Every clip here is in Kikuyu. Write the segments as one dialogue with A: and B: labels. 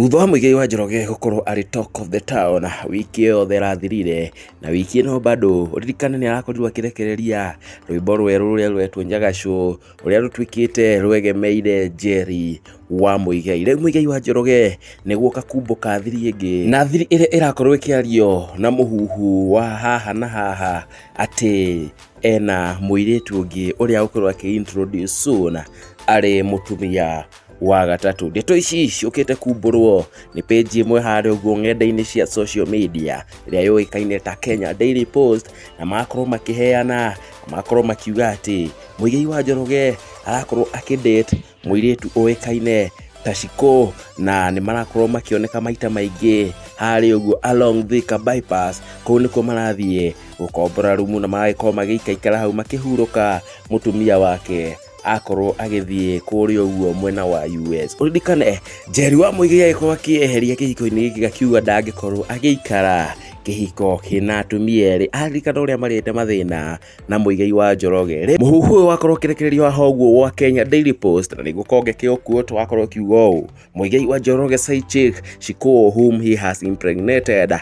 A: Thutha wa Muigai wa Njoroge gũkorwo arĩ talk of the town wiki yothe ĩrathirire na wiki ĩno bado ũririkane nĩ arakorirwo akĩrekereria rwĩmbo rwerũ rũrĩa rũretwo Njagacũ rũrĩa rũtuĩkĩte rwegemeire Njeri wa Muigai. Rĩu Muigai wa Njoroge nĩ guoka kumbũka thiri ĩngĩ na thiri ĩrĩa ĩrakorwo ĩkĩario na mũhuhu wa haha na haha atĩ ena mũirĩtu ũngĩ ũrĩa ũkorwo akĩ introduce soon arĩ mũtumia wa gatatũ. Ndeto ici ciũkĩte kumbũrwo nĩ page ĩmwe harĩa ũguo ng'enda-inĩ cia social media ĩrĩa yũĩkaine ta Kenya Daily Post, na magakorwo makĩheana na magakorwo makiuga atĩ Muigai wa Njoroge arakorwo akĩdate mũirĩtu ũĩkaine ta Shiko, na nĩ marakorwo makĩoneka maita maingĩ harĩa ũguo along Thika bypass. Kũu nĩkuo marathiĩ gũkombora rumu na magagĩkorwo magĩikaikara hau makĩhurũka mũtumia wake akorwo agĩthiĩ kũrĩa ũguo mwena wa US. Ũririkane Njeri wa Muigai agĩkorwo akĩeheria kĩhiko-inĩ gĩkĩ gakiuga ndangĩkorwo agĩikara kĩhiko kĩna atumia erĩ, aririkana ũrĩa marĩte mathĩna na Muigai wa Njoroge. Rĩ mũhuhu ũyũ wakorwo ũkĩrekererio haha ũguo gwa Kenya Daily Post, na nĩguo konge kĩũkuo wakorwo ũkiuga ũũ: Muigai wa Njoroge side chick Shiko, whom he has impregnated,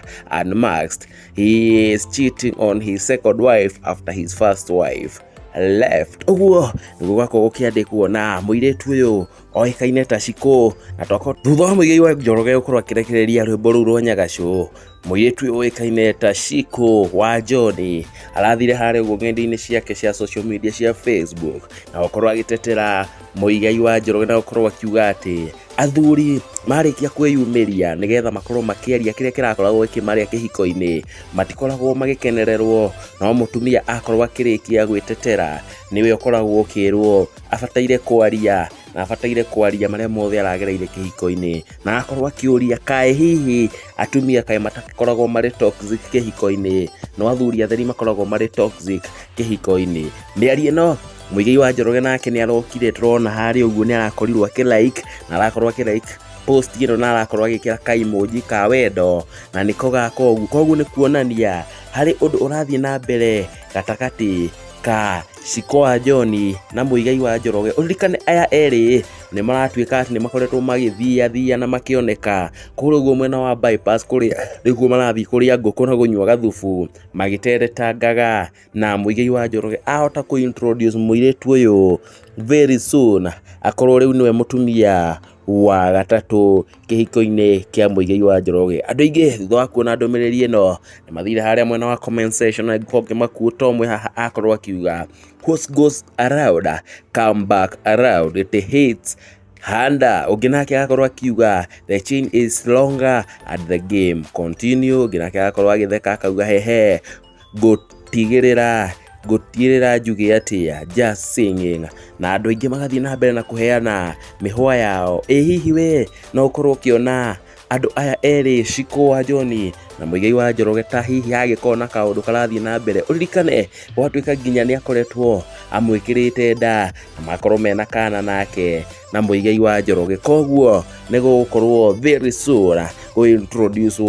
A: unmasked. He is cheating on his second wife after his first wife left. Ũguo nĩguo gwakorwo gũkĩandĩkwo na mũirĩtu ũyũ oĩkaine ta Shiko, na toko thutha wa Muigai wa Njoroge gũkorwo akĩrekereria rwĩmbo rũu rwa Nyagacũ, mũirĩtu ũyũ ũĩkaine ta Shiko wa John arathire harĩa ũguo ng'enda-inĩ ciake cia social media cia Facebook na gũkorwo agĩtetera Muigai wa Njoroge na gũkorwo akiuga atĩ athuri marĩkia kwĩyumĩria nĩgetha makorwo makĩaria kĩrĩa kĩrakoragwo gĩkĩmarĩa kĩhiko-inĩ matikoragwo magĩkenererwo, no mũtumia akorwo akĩrĩkia gwĩtetera nĩwe ũkoragwo ũkĩrwo abataire kwaria na abataire kwaria marĩa mothe aragereire kĩhiko-inĩ, na akorwo akĩũria kaĩ hihi atumia kaĩ matakoragwo marĩ toxic kĩhiko-inĩ, no athuri atheri makoragwo marĩ toxic kĩhiko-inĩ. Mĩario ĩno Muigai wa Njoroge nake nĩ arokire, tũrona harĩa ũguo nĩ arakorirwo akĩ like na arakorwo akĩ like post ĩno na arakorwo agĩkĩra ka emoji ka wendo na nĩko gaka ũguo. Koguo nĩ kuonania harĩ ũndũ ũrathiĩ na mbere gatagatĩ ka Shiko wa John na Muigai wa Njoroge. Ũririkane aya erĩ nĩ maratuĩka atĩ nĩ makoretwo magĩthiathia na makĩoneka kũrĩa ũguo mwena wa bypass, kũrĩa nĩkuo marathiĩ kũrĩa ngũkũ na kũnyua gathubu magĩteretangaga, na Muigai wa Njoroge ahota kũ introduce mũirĩtu ũyũ very soon akorwo rĩu nĩwe mũtumia wa gatatũ kĩhiko-inĩ kĩa Muigai wa Njoroge. Andũ aingĩ thutha wa kuona ndũmĩrĩri ĩno nĩ mathire harĩa mwena wa comment section na ngĩkorwo ngĩmakuo ũmwe haha akorwo akiuga what goes around come back around, it hits harder. Ũngĩ nake agakorwo akiuga the chain is longer and the game continue. Ũngĩ nake agakorwo agĩtheka akauga hehe ngũtigĩrĩra njuge atĩa, just singing. Na andũ aingĩ magathiĩ na mbere na kũheana mĩhwa yao. Ĩ hihi we no ũkorwo ũkĩona andũ aya erĩ Shiko wa John na Muigai wa Njoroge ta hihi hagĩkorwo na kaũndũ karathiĩ na mbere? Ũririkane gwatuĩka nginya nĩ akoretwo amwĩkĩrĩte nda na makorwo mena kana nake na Muigai wa Njoroge, koguo nĩ gũgũkorwo very soon gũ introduce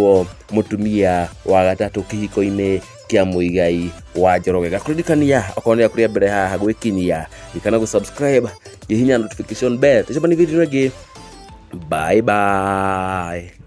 A: mũtumia wa gatatũ kĩhiko-inĩ kĩa Muigai wa Njoroge. Gakũririkania okorwo nĩ kũrĩa mbere haha gwĩkinyia, ririkana gũ subscribe, hihinya notification bell. Tũcemanie video ĩngĩ, bye bye.